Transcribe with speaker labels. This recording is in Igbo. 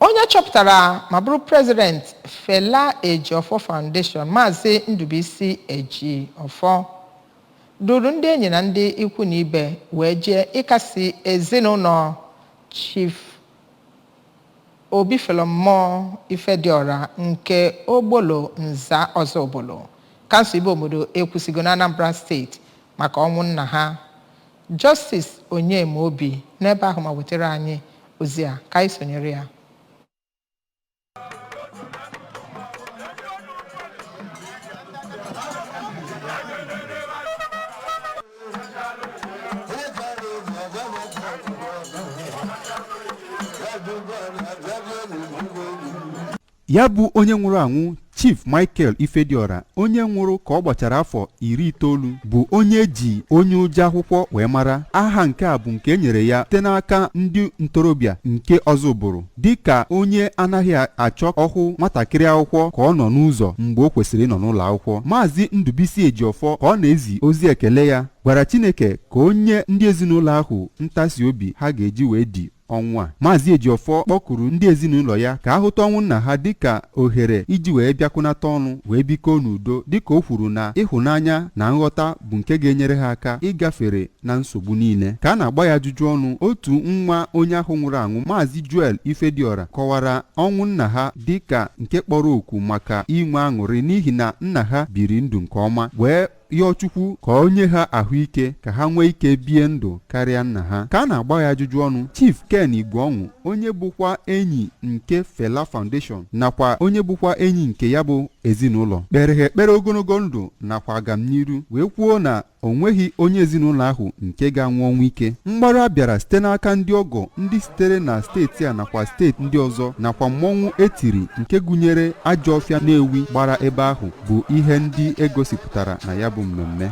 Speaker 1: Onye chọpụtara ma bụrụ President Fela Ejiofor Foundation, Maazị Ndubuisi Ejiofor, duru ndị enyi na ndị ikwu na ibe wee jee ịkasi ezinụlọ Chief Obifelọmmụọ Ifediora nke Ogbolo Nza Ọzọbụlụ, kansụl ime obodo Ekwusigo na Anambra Steeti maka ọnwụ nna ha. Justice Onyemaobi n'ebe ahụ ma wetara anyị ozi a ka anyị sonyere ya.
Speaker 2: Ya bụ onye nwụrụ anwụ, Chief Michael Ifediora, onye nwụrụ ka ọ gbachara afọ 90, bụ onye eji onye ụjọ akwụkwọ wee mara. Aha nke a bụ nke e nyere ya site n'aka ndị ntorobịa nke Ọzụbụrụ, dịka onye anaghị achọ ọhụ nwatakịrị akwụkwọ ka ọ nọ n'ụzọ mgbe o kwesịrị ịnọ n'ụlọ akwụkwọ. Maazị Ndubuisi Ejiofor, ka ọ na-ezi ozi ekele ya, gwara Chineke ka o nye ndị ezinụlọ ahụ ntasi obi ha ga-eji wee di ọnwụ a. Maazị Ejiofor kpọkuru ndị ezinụlọ ya ka a hụta ọnwụ nna ha dịka ohere iji wee bịakọnata ọnụ wee bikọọ n'udo, dịka o kwuru na ịhụnanya na nghọta bụ nke ga-enyere ha aka ịgafere na nsogbu niile. Ka a na-agba ya ajụjụ ọnụ, otu nwa onye ahụ nwụrụ anwụ, Maazị Joel Ifediora, kọwara ọnwụ nna ha dịka nke kpọrọ oku maka inwe aṅụrị, n'ihi na nna ha biri ndụ nke ọma, wee yọọ Chukwu ka o nye ha ahụike ka ha nwee ike bie ndụ karịa nna ha. Ka a na-agba ya ajụjụ ọnụ, Chief Ken Igweọnwụ, onye bụkwa enyi nke Fela Foundation nakwa onye bụkwa enyi nke ya bụ ezinụlọ, kpere ha ekpere ogologo ndụ nakwa agamniru, wee kwuo na o nweghị onye ezinụlọ ahụ nke ga-anwụ ọnwụ ike. Mgbaru bịara site n'aka ndị ọgọ ndị sitere na steeti a nakwa steeti ndị ọzọ, nakwa mmọnwụ etiri nke gụnyere ajọ ọfịa na-ewi gbara ebe ahụ, bụ ihe ndị egosipụtara na ya bụ mmemme.